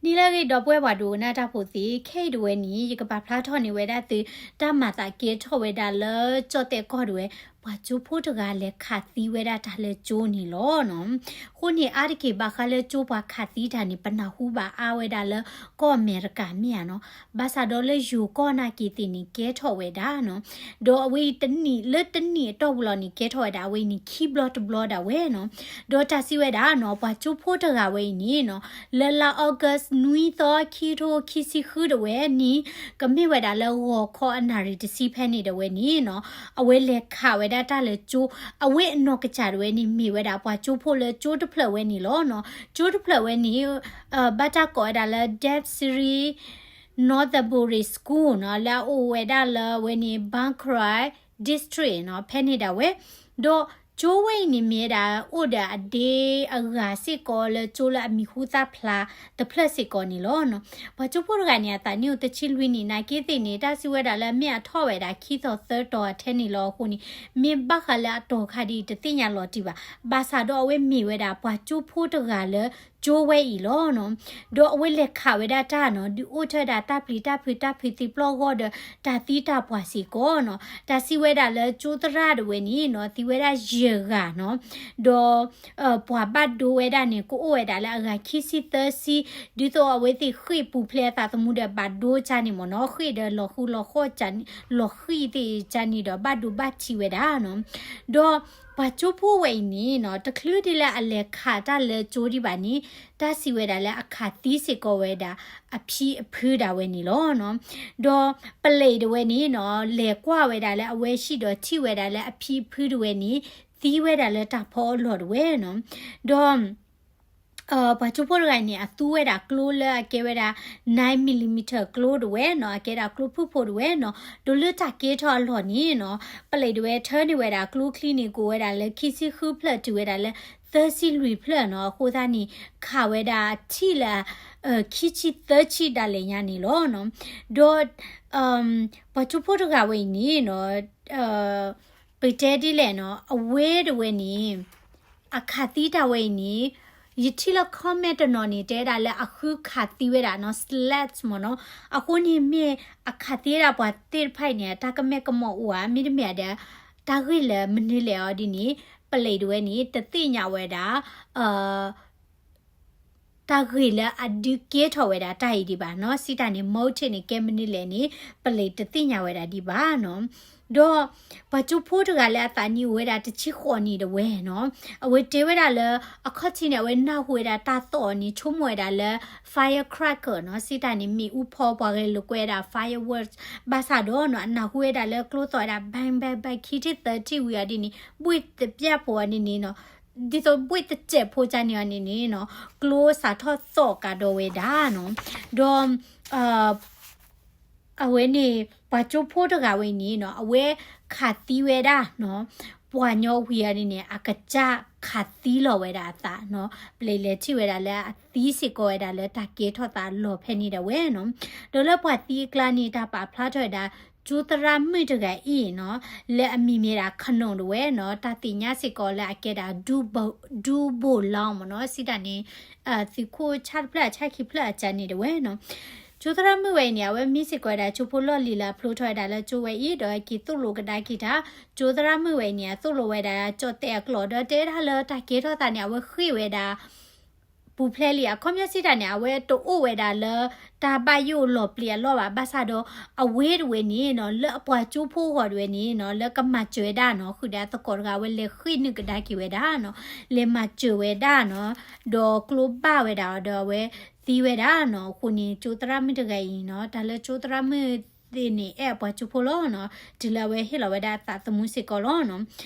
နံၤလၢအဂ့ၤ ဒီပုၢ်ဝဲၢ်ပှၤဒိကနၣ်တၢ်ဖိသ့ၣ်, ခဲအံၤဒၣ်ဝဲန့ၣ် ယကပာ်ဖျါထီၣ်န့ၢ်ဝဲဒၣ်သု တၢ်မၤသးကဲထီၣ်ဝဲဒၣ်လၢကၠီၣ်တဲၣ်ကီၢ်ဒၣ်ဝဲ, ပှၤကၠိဖိတဂၤလဲၤခးသံဝဲဒၣ်တၢ်လၢကၠိန့ၣ်လီၤနီၤ. အဃိန့ၣ် အါတက့ၢ်ဘၣ်ဃးလၢကၠိပှၤခးသံတၢ်န့ၣ် ပနၢ်ဟူဘၣ်အါဝဲဒၣ်လၢကီၢ်အမဲရကၤမ့ၢ်ဧါနီၤ. ဘၣ်ဆၣ်ဒီးလၢယိၤကီၢ်နာ်က့ၤသ့ၣ်န့ၣ် ကဲထီၣ်ဝဲဒၣ်နီၤ. ဒီးအဝဲအံၤတနံၣ်လၢတနံၣ်အတီၢ်ပူၤလီၤန့ၣ် ကဲထီၣ်ဝဲဒၣ် အဝဲအံၤန့ၣ် ခံဘျီတဘျီဒၣ်ဝဲနီၤ. ဒီးတၢ်စံးဝဲဒၣ်နီၤ ပှၤကၠိဖိတဂၤဝဲအံၤန့ၣ်နီၤ, လၢလါ August နွံသီ ခံကထိခံဆံဃုဒၣ်ဝဲန့ၣ် ကမ့ၢ်ဝဲဒၣ်လၢဂီၤခီအနၣ်ရံၣ်တဆံဖဲန့ၣ်ဒၣ်ဝဲန့ၣ်နီၤ, အဝဲလဲၤခးဝဲဒၣ်တၢ်လၢကၠိ, အဝဲအနီၢ်ကစၢ်ဒၣ်ဝဲန့ၣ် မ့ၢ်ဝဲဒၣ်ပှၤကၠိဖိလၢကၠိတဖျၢၣ်ဝဲန့ၣ်လီၤနီၤ. ကၠိတဖျၢၣ်ဝဲန့ၣ် ဘၣ်တၢ်ကိးဝဲဒၣ်လၢ Debsri Northbury School နီၤ, လၢအအိၣ်ဝဲဒၣ်လၢဝဲန့ၣ် Bangkrai District နီၤ, ဖဲန့ၣ်ဒၣ်ဝဲ. ဒီးကၠိဝဲအံၤန့ၣ်မ့ၢ်ဝဲဒၣ် အိၣ်ဒီးအဒ့အဂၤစ့ၢ်ကီးလၢကၠိလၢအမံၤဟူသၣ်ဖျါတဖျၢၣ်စ့ၢ်ကီးန့ၣ်လီၤနီၤ. ပှၤကၠိဖိတဂၤန့ၣ် အသးနံၣ်အိၣ်တဆံလွံၢ်နံၣ်နာ်က့သ့ၣ်န့ၣ် တၢ်စံးဝဲဒၣ်လၢအမ့ၢ်အထီၣ်ဝဲဒၣ်ခံသီသၢတီၤထဲန့ၣ်လီၤ. အဃိန့ၣ် မ့ၢ်ဘၣ်ဃးလၢအတီၤခါဒ်အံၤတသ့ၣ်ညါလီၤတံၢ်ဘၣ်. ဘၣ်ဆၣ်ဒီးအဝဲမ့ၢ်ဝဲဒၣ်ပှၤကၠိဖိတဂၤလၢကၠိဝဲအံၤလီၤနီၤ. ဒီးအဝဲလဲၤခးဝဲဒၣ်တၢ်နီၤ, ဒုးအိၣ်ထီၣ်ဝဲဒၣ်တၢ်ပျံၤတၢ်ဖုး တၢ်ဖုးသံပျီၢ်ဂီၢ်ဒီး တၢ်သံတၢ်ပှၢ်စ့ၢ်ကီးနီၤ. တၢ်စံးဝဲဒၣ်လၢကၠိသရၣ်ဒၣ်ဝဲန့ၣ်နီၤ သံဝဲဒၣ်ယဲၢ်ဂၤနီၤ. ဒီး ပှၤဘၣ်ဒိဝဲဒၣ်န့ၣ် ကအိၣ်ဝဲဒၣ်လၢအဂၤခံဆံသၢဆံ, ဒ်သိးအဝဲသ့ၣ်ဃ့ၢ်ပူၤဖျဲးအသးသမူဒီးဘၣ်ဒိကၢ်န့ၣ်မ့ၢ်နီၤ, ဃ့ၢ်ဒီးလီၤဃုလီၤဃီၣ် လီၤဃံၢ်သ့ၣ်ကၢ်န့ၣ်ဒီး ဘၣ်ဒိဘၣ်ထံးဝဲဒၣ်နီၤ. ဒီးပှၤကၠိဖိဝဲအံၤန့ၣ်နီၤ တချုးဒ်လၢအလဲၤခးတၢ်လၢကၠိဒံးဘၣ်န့ၣ် တၢ်စံးဝဲဒၣ်လၢအခးသံစ့ၢ်ကီးဝဲဒၣ် အဖံအဖုဒၣ်ဝဲန့ၣ်လီၤနီၤ. ဒီးပလံးဒၣ်ဝဲန့ၣ်နီၤ လဲၤကွၢ်ဝဲဒၣ်လၢအဝဲဟံၣ်ဒီးထံၣ်ဝဲဒၣ်လၢအဖံအဖုဒၣ်ဝဲန့ၣ် သံဝဲဒၣ်လၢတၢ်ဖီအလီၢ်ဒၣ်ဝဲနီၤ. ဒီး ပှၤကၠိဖိတဂၤန့ၣ် အသူဝဲဒၣ်ကျိလၢအကဲဝဲဒၣ် nine millimeter ကျိဒၣ်ဝဲနီၤ, အကဲဒၣ်ကျိဖုၣ်ဖိဒၣ်ဝဲနီၤ. ဒီးလၢတၢ်ကဲထီၣ်အလီၢ်န့ၣ်နီၤ ပလံးဒၣ်ဝဲထၢန့ၢ်ဝဲဒၣ်ကျိချံန့ၣ် ကအိၣ်ဝဲဒၣ်လၢခံဆံဃုဖျၢၣ်တုၤဝဲဒၣ်လၢသၢဆံလွံၢ်ဖျၢၣ်နီၤ. အဃိသတးန့ၣ် ခးဝဲဒၣ်ထံၣ်လၢ ခံဆံသၢဆံဒၣ်လဲာ်ညါန့ၣ်လီၤနီၤ. ဒီး ပှၤကၠိဖိတဂၤဝဲအံၤန့ၣ်နီၤ ပတဲဒ်လဲၣ်နီၤ အဝဲဒၣ်ဝဲန့ၣ် အခးသံတၢ်ဝဲအံၤန့ၣ် ယထံၣ်လၢ comment တနီၤန့ၣ် တဲဒၣ်လၢအဃုခးသံဝဲဒၣ်နီၤ slash မ့ၢ်နီၤ. အဃိန့ၣ်မ့ၢ်အခးသံဝဲဒၣ်ပှၤသ့ၣ်တဖၣ်အံၤန့ၣ် တၢ်ကမၣ်ကမီၤအိၣ်ဧါ မ့တမ့ၢ်ဒီး တၢ်ဂ့ၢ်လၢမနုၤလဲၣ်အီၤဒ်န့ၣ် ပလံးဒၣ်ဝဲန့ၣ် တသ့ၣ်ညါဝဲဒၣ် တၢ်ဂ့ၢ်လၢအဒုးကဲထီၣ်ဝဲဒၣ်တၢ်အံၤဒံးဘၣ်နီၤ. စံးတၢ်န့ၣ် motive န့ၣ် ကဲမနုၤလဲၣ်န့ၣ် ပလံးတသ့ၣ်ညါဝဲဒၣ်ဒံးဘၣ်နီၤ. ဒီးပှၤကၠိဖိတဂၤလၢအသးနံၣ်အိၣ်ဝဲဒၣ်တဆံဃိးနံၣ်ဒၣ်ဝဲနီၤ အဝဲတဲဝဲဒၣ်လၢ အခီၣ်ထံးန့ၣ် အဝဲနၢ်ဟူဝဲဒၣ်တၢ်သီၣ်အီၤန့ၣ် ဆိကမိၣ်ဝဲဒၣ်လၢ firecracker နီၤ. စံးတၢ်န့ၣ် မ့ၣ်အူဖီ ပှၤဂဲၤလိာ်ကွဲဝဲဒၣ် fireworks ဘၣ်ဆၣ်ဒီးနီၤ အနၢ်ဟူဝဲဒၣ်လၢကျိသီၣ်ဝဲဒၣ် bang bang bang ခံထံၣ်သၢထံၣ်ဝံၤအီၤဒ်န့ၣ် ဘှ့ၣ်တပျၢ်ဖိအီၤဒ်န့ၣ်နီၤ ဒ်သိးဘှ့ၣ်တစဲးဖိကၢ်န့ၣ်အီၤန့ၣ်န့ၣ်နီၤ ကျိစးထီၣ်သီၣ်ကဒီးဝဲဒၣ်နီၤ. ဒီး အဝဲန့ၣ် ပှၤကၠိဖိတဂၤဝဲအံၤန့ၣ်နီၤ အဝဲခးသံဝဲဒၣ်နီၤ ပှၤညီဝံၤအီၤဒ်န့ၣ် အကစၢ်ခးသံလီၤဝဲဒၣ်အသးနီၤ. ပလံးလဲၤထံၣ်ဝဲဒၣ်လၢအသံစ့ၢ်ကီးဝဲဒၣ်လၢတၢ်ကဲထီၣ်သးအလီၢ်ဖဲန့ၣ်ဒၣ်ဝဲနီၤ. ဒီးလၢပှၤသံအကျါန့ၣ် တၢ်ပာ်ဖျါထီၣ်ဝဲဒၣ် ကၠိသရၣ်မုၣ်တဂၤအံၤနီၤ လၢအမံၤမ့ၢ်ဒၣ် ခနိၣ် ဒၣ်ဝဲနီၤ တၢ်သ့ၣ်ညါစ့ၢ်ကီးလၢအကဲဒၣ် ဒူဘိၣ်လီမ့ၢ်နီၤ စံးတၢ်န့ၣ် သုးခိၣ်ဆၣ်တဖျၢၣ်အဆၣ်ခံဖျၢၣ်အကၢ်န့ၣ်ဒၣ်ဝဲနီၤ. ကၠိသရၣ်မုၣ်ဝဲအံၤန့ၣ် အဝဲမ့ၢ်စ့ၢ်ကီးဝဲဒၣ်ကၠိဖိလီၢ်လံၤလၢအဖျိထီၣ်ဝဲဒၣ်လၢကၠိဝဲအံၤ ဒီးက့ၤသိၣ်လိကဒါက့ၤတၢ် ကၠိသရၣ်မုၣ်ဝဲအံၤန့ၣ် အသိၣ်လိဝဲဒၣ်ကၠီၣ်တဲၣ်အကျိာ် ဒီးတဲဒၣ်လၢတၢ်ကဲထီၣ်သးန့ၣ် အဝဲဃ့ၢ်ဝဲဒၣ် ပူၤဖျဲးလံ အခီပညီစံးတၢ်န့ၣ် အဝဲတအိၣ်ဝဲဒၣ်လၢ တၢ်ဘၣ်ယိၣ်လီၤပျံၤအလီၢ်ဘၣ် ဘၣ်ဆၣ်ဒီး အဝဲတဝဲန့ၣ်နီၤ လၢအပှၤကၠိဖိအဂီၢ်တဝဲန့ၣ်နီၤ လၢကမၤစၢၤဝဲဒၣ်နီၤ ဃုာ်ဒီးသကိးတဂၤ အဝဲလဲၤဃ့ၢ်နုာ်ကဒါက့ၤဝဲဒၣ်နီၤ လဲၤမၤစၢၤဝဲဒၣ်နီၤ ဒီးကျိဘၣ်ဝဲဒၣ်အီၤဒီးအဝဲသံဝဲဒၣ်နီၤ အဃိန့ၣ် ကၠိသရၣ်မုၣ်တဂၤအံၤနီၤ တၢ်လၢကၠိသရၣ်မုၣ်သ့ၣ်န့ၣ် အဲၣ်အပှၤကၠိဖိလီၤနီၤ တုၤလၢအဝဲဟ့ၣ်လီၤဝဲဒၣ်အသးသမူစ့ၢ်ကီးလီၤနီၤ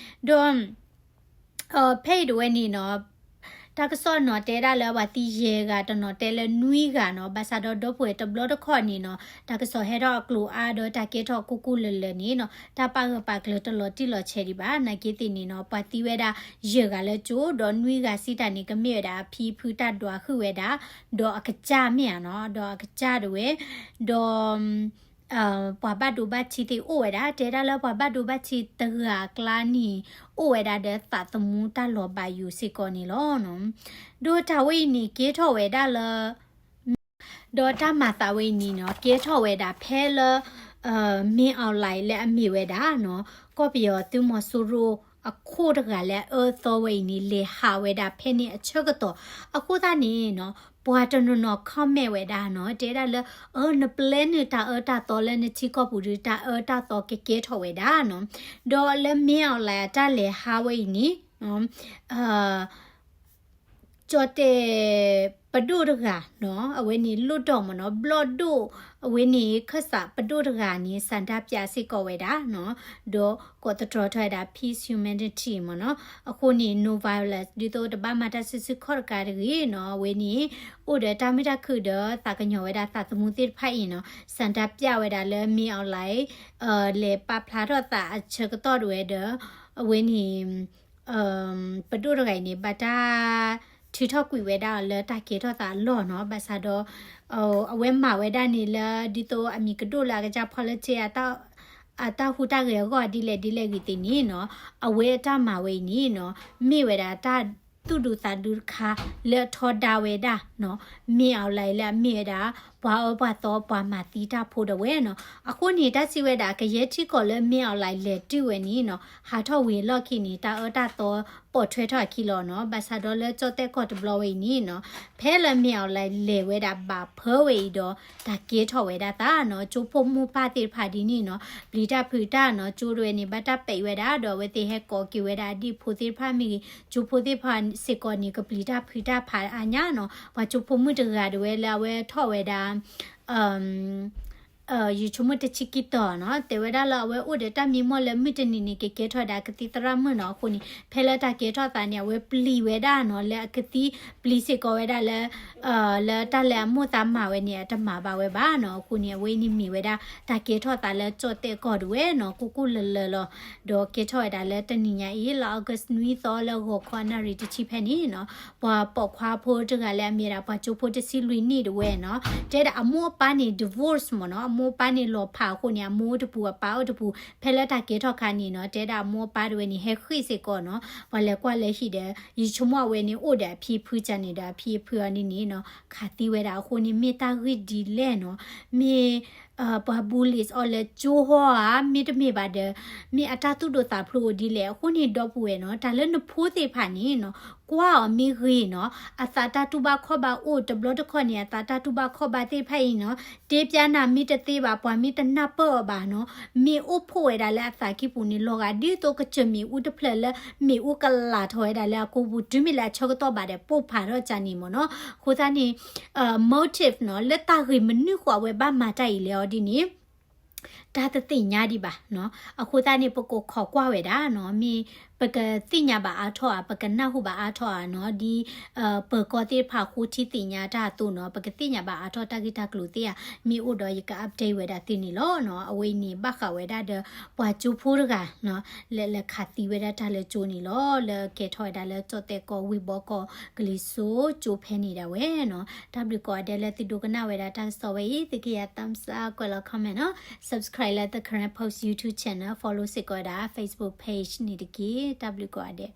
ဒီး ဖဲအံၤတဝဲန့ၣ်နီၤ တၢ်ကစီၣ်နီၤတဲဒၣ်လၢပှၤသံယဲၢ်ဂၤ တနီၤတဲလၢနွံဂၤနီၤ ဘၣ်ဆၣ်ဒီးဒီပုၢ်ဝဲၢ်တဘျီတခီၣ်န့ၣ်နီၤ တၢ်ကစီၣ်ဟဲထီၣ်အကျိၤအါဒီးတၢ်ကဲထီၣ်ကိၢ်ကိၢ်လၢၤလၢၤန့ၣ်နီၤ တၢ်ပာ်ဂၢၢ်ပာ်ကျၢၤတလီၤတံၢ်လီၤဆဲးဒံးဘၣ် နာ်က့သ့ၣ်န့ၣ်နီၤ ပှၤသံဝဲဒၣ်ယဲၢ်ဂၤလၢကၠိ ဒီးနွံဂၤစံးတၢ်န့ၣ် ကမ့ၢ်ဝဲဒၣ်အဖံအဖုတၢ်ဒွးဟုၣ်ဝဲဒၣ် ဒီးအကစၢ်မ့ၢ်ဧါနီၤ ဒီးအကစၢ်တဝဲ ဒီး ပှၤဘၣ်ဒိဘၣ်ထံးသ့ၣ်အိၣ်ဝဲဒၣ် တဲဒၣ်လၢပှၤဘၣ်ဒိဘၣ်ထံးတဂၤအကျါန့ၣ် အိၣ်ဝဲဒၣ်ဒီးသးသမူတၢ်လီၤဘၣ်ယိၣ်စ့ၢ်ကီးန့ၣ်လီၤနီၤ ဒီးတၢ်ဝဲအံၤန့ၣ်ကဲထီၣ်ဝဲဒၣ်လၢ ဒီးတၢ်မၤသးဝဲအံၤန့ၣ်နီၤ ကဲထီၣ်ဝဲဒၣ်ဖဲလၢ မင်းအောင်လှိုင် လၢအမ့ၢ်ဝဲဒၣ်နီၤ ကီၢ်ပယီၤသုးမီၤစိရိၤအခိၣ်တဂၤလၢအအၢသီဝဲအံၤန့ၣ် လဲၤဟးဝဲဒၣ်ဖဲန့ၣ်အဆၢကတီၢ် အဃိသတးန့ၣ်နီၤ ပှၤတနီၤနီၤ comment ဝဲဒၣ်နီၤ တဲဒၣ်လၢ အၢ နပျဲနုာ်တၢ်အၢတၢ်သီလၢနထံကီၢ်ပူၤဒီး တၢ်အၢတၢ်သီကကဲထီၣ်ဝဲဒၣ်နီၤ ဒီးလၢ မင်းအောင်လှိုင် အတၢ်လဲၤဟးဝဲအံၤန့ၣ် ကၠီၣ်တဲၣ်ပဒိၣ်တဂၤနီၤ အဝဲန့ၣ်လိၣ်တီၢ်မ့ၢ်နီၤ ဘျီၣ်ဒိၣ် အဝဲန့ၣ်ခၢၣ်စးပဒိၣ်တဂၤန့ၣ် ဆန္ဒပြစ့ၢ်ကီးဝဲဒၣ်နီၤ ဒီးကိးသတြီၤထီၣ်ဝဲဒၣ် peace humanity မ့ၢ်နီၤ အဃိန့ၣ် no violence ဒ်သိးတဘၣ်မၤတၢ်စုဆူၣ်ခီၣ်တကးတဂ့ၤနီၤ အဝဲန့ၣ် အိၣ်ဒီးတၢ်မုာ်တၢ်ခုၣ်ဒီးသးကညီၤဝဲဒၣ်သးသမူသ့ၣ်တဖၣ်အံၤနီၤ ဆန္ဒပြဝဲဒၣ်လၢ မင်းအောင်လှိုင် လဲၤပာ်ဖျါထီၣ်သးအဆၢကတီၢ်တဝဲဒီး အဝဲန့ၣ် ပဒိၣ်တဂၤအံၤန့ၣ် ဘၣ်တၢ်ထုးထီၣ်ကွံာ်ဝဲဒၣ်လၢတၢ်ကဲထီၣ်သးအလီၢ်နီၤ ဘၣ်ဆၣ်ဒီး အဝဲမၤဝဲဒၣ်န့ၣ်လၢ ဒ်သိးအမံၤကဒိၣ်လၢအကစၢ် politics အတၢ်ဟူးတၢ်ဂဲၤအဂီၢ်ဒ်လဲၣ်ဒ်လဲၣ်ဂ့ၤသ့ၣ်န့ၣ်နီၤ အဝဲအတၢ်မၤဝဲအံၤန့ၣ်နီၤ မ့ၢ်ဝဲဒၣ်တၢ်သူၣ်ဒူသးဒူတခါလၢအထီဒါဝဲဒၣ်နီၤ မင်းအောင်လှိုင် လၢအမ့ၢ်ဝဲဒၣ် ပှၤအၢပှၤသီပှၤမၤသံတၢ်ဖိဒၣ်ဝဲနီၤ အဃိန့ၣ် တၢ်စံးဝဲဒၣ် ကယဲၢ်ထံကီၢ်လၢ မင်းအောင်လှိုင် လဲၤတုၤဝဲန့ၣ်နီၤ ဟးထီၣ်ဝံၤအလီၢ်ခံန့ၣ် တၢ်အၢတၢ်သီပိာ်ထွဲထီၣ်အခံလီၤနီၤ ဘၣ်ဆၣ်ဒီးလၢကၠီၣ်တဲၣ်ကီၢ်တဘျီဝဲအံၤန့ၣ်နီၤ ဖဲလၢ မင်းအောင်လှိုင် လဲၤဝဲဒၣ်ဘၣ်ဖၢဝဲအံၤဒီး တၢ်ကဲထီၣ်ဝဲဒၣ်သးနီၤ ကၠိဖိမိၢ်ပၢ်သ့ၣ်တဖၣ်ဒ်န့ၣ်နီၤ ပျံၤတၢ်ဖုးတၢ်နီၤ ကၠိတဝဲန့ၣ် ဘၣ်တၢ်ပဲာ်ဝဲဒၣ်ဒီး အဝဲသ့ၣ်ဟဲကိးက့ၤဝဲဒၣ်အဒံၣ်ဖိသ့ၣ်တဖၣ်မ့ၢ်ဂ့ၤ ကၠိဖိသ့ၣ်တဖၣ်စ့ၢ်ကီးန့ၣ် ကပျံၤတၢ်ဖုးတၢ်ဖးအါညါနီၤ ပှၤကၠိဖိမုၣ်တဂၤတဝဲလၢအဝဲထီၣ်ဝဲဒၣ် ယဆိကမိၣ်တဆံခံတီၤနီၤ တဲဝဲဒၣ်လၢအဝဲအိၣ်ဒီးတၢ်မံမီၢ်လၢမုၢ်တနံၤန့ၣ် ကကဲထီၣ်ဝဲဒၣ်ကသံၣ်သရၣ်မုၣ်နီၤ အဃိန့ၣ် ဖဲလၢတၢ်ကဲထီၣ်သးန့ၣ် အဝဲပျံၤဝဲဒၣ်နီၤ လၢအကသံၣ်ပျံၤစ့ၢ်ကီးဝဲဒၣ်လၢ လၢတၢ်လၢအမိၢ်သးမၤဝဲန့ၣ် အတမၤဘၣ်ဝဲဘၣ်နီၤ အဃိန့ၣ် အဝဲအံၤန့ၣ်မ့ၢ်ဝဲဒၣ် တၢ်ကဲထီၣ်သးလၢကၠီၣ်တဲၣ်ကီၢ်ဒၣ်ဝဲနီၤ ကိၢ်ကိၢ်လၢၤလၢၤလီၤ ဒီးကဲထီၣ်ဝဲဒၣ်လၢတနံၤညါအံၤ လါ August နွံသီလၢဂီၤခီအနၣ်ရံၣ်တဆံဖဲန့ၣ်နီၤ ပှၤပိာ်ခွါဖိတဂၤလၢအမ့ၢ်ဒၣ် ပှၤကၠိဖိတဆံလွံၢ်နံၣ်တဝဲနီၤ တဲဒၣ်အမိၢ်အပၢ်န့ၣ် divorce မ့ၢ်နီၤ အမိၢ်အပၢ်န့ၣ်လီၤဖးအဃိန့ၣ် အမိၢ်အိၣ်တပူၤ အပၢ်အိၣ်တပူၤ ဖဲလၢတၢ်ကဲထီၣ်ခါန့ၣ်နီၤ တဲဒၣ်အမိၢ်အပၢ်တဝဲန့ၣ် ဟဲဃ့ၢ်စ့ၢ်ကီးနီၤ ပှၤလဲၤကွၢ်လၢဟံၣ်ဒီး ယဆိကမိၣ်အဝဲန့ၣ်အိၣ်ဒီးအဖံအဖုကန့ၣ်ဒီး အဖံအဖုအီၤန့ၣ်နီၤ ခးသံဝဲဒၣ်အဃိန့ၣ် မ့ၢ်တၢ်ဂ့ၢ်ဒ်လဲၣ်နီၤ မ့ၢ် ပှၤ bully အီၤလၢကၠိဟီဧါ မ့တမ့ၢ်ဘၣ်ဒီး မ့ၢ်အတၢ်သူၣ်ဒိၣ်သးဖျိးဒ်လဲၣ် အဃိန့ၣ်ဒီပုၢ်ဝဲၢ်နီၤ တၢ်လၢနဖိသ့ၣ်တဖၣ်န့ၣ်နီၤ ကွၢ်အီၤမ့ၢ်ဂ့ၤနီၤ အသးတၢ်တူၢ်ဘၣ်ခီၣ်ဘၣ်အိၣ် တဘျီတခီၣ်န့ၣ် အသးတၢ်တူၢ်ဘၣ်ခီၣ်ဘၣ်သ့ၣ်တဖၣ်အံၤနီၤ တဲပျါနၤမ့ၢ်တသ့ဘၣ် ပှၤမ့ၢ်တနၢ်ပၢၢ်အီၤဘၣ်နီၤ မ့ၢ်အိၣ်ဖှိၣ်ဝဲဒၣ်လၢအသးကံၢ်ပူၤန့ၣ် လီၤဂာ်ဒ်သိးကစၢၢ်မ့ၣ်အူတဖျၢၣ်လၢ မ့ၣ်အူကလာ်ထီၣ်ဝဲဒၣ်လၢအကိာ်ပူၤ တုၤမ့ၢ်လၢအဆၢကတီၢ်ဘၣ်ဒီး ပိၢ်ဖးထီၣ်ကန့ၣ်မ့ၢ်နီၤ အဃိသတးန့ၣ် motive နီၤ လၢတၢ်ဂ့ၢ်မနုၤဃိအဝဲဘၣ်မၤတၢ်အံၤလဲၣ်အီၤဒ်န့ၣ် တၢ်တသ့ၣ်ညါဒံးဘၣ်နီၤ အဃိသတးန့ၣ် ပကခိးကွၢ်ဝဲဒၣ်နီၤ မ့ၢ်ပကသ့ၣ်ညါဘၣ်အါထီၣ်ဧါ ပကနၢ်ဟူဘၣ်အါထီၣ်ဧါနီၤ ဒ် ပၢၤကီၢ်သ့ၣ်တဖၣ်ဃိထံသ့ၣ်ညါတၢ်အသိးနီၤ ပကသ့ၣ်ညါဘၣ်အါထီၣ်တၢ်ဂ့ၢ်တၢ်ကျိၤသ့ၣ်ဧါ မ့ၢ်အိၣ်ဒီးယက update ဝဲဒၣ်သုန့ၣ်လီၤနီၤ အဝဲအံၤန့ၣ် ဘၣ်ဃးဝဲဒၣ်ဒီး ပှၤကၠိဖိတဂၤနီၤ လၢလဲၤခးသံဝဲဒၣ်တၢ်လၢကၠိန့ၣ်လီၤ လၢကဲထီၣ်ဝဲဒၣ်လၢကၠီၣ်တဲၣ်ကီၢ်ဝ့ၢ်ဘီကီၢ်ကလံၤစိးကၠိဖဲန့ၣ်ဒၣ်ဝဲနီၤ တၢ်ဘျုးကိးဂၤဒဲးလၢသုဒိကနၣ်ဝဲဒၣ်တၢ်ကစီၣ်ဝဲအံၤ သုကယၤ thumbs up ကွဲးလီၤ comment နီၤ subscribe လၢ The Karen Post YouTube channel follow စ့ၢ်ကီးဝဲဒၣ် Facebook page န့ၣ်တက့ၢ် တၢ်ဘျုးကိးဂၤဒဲး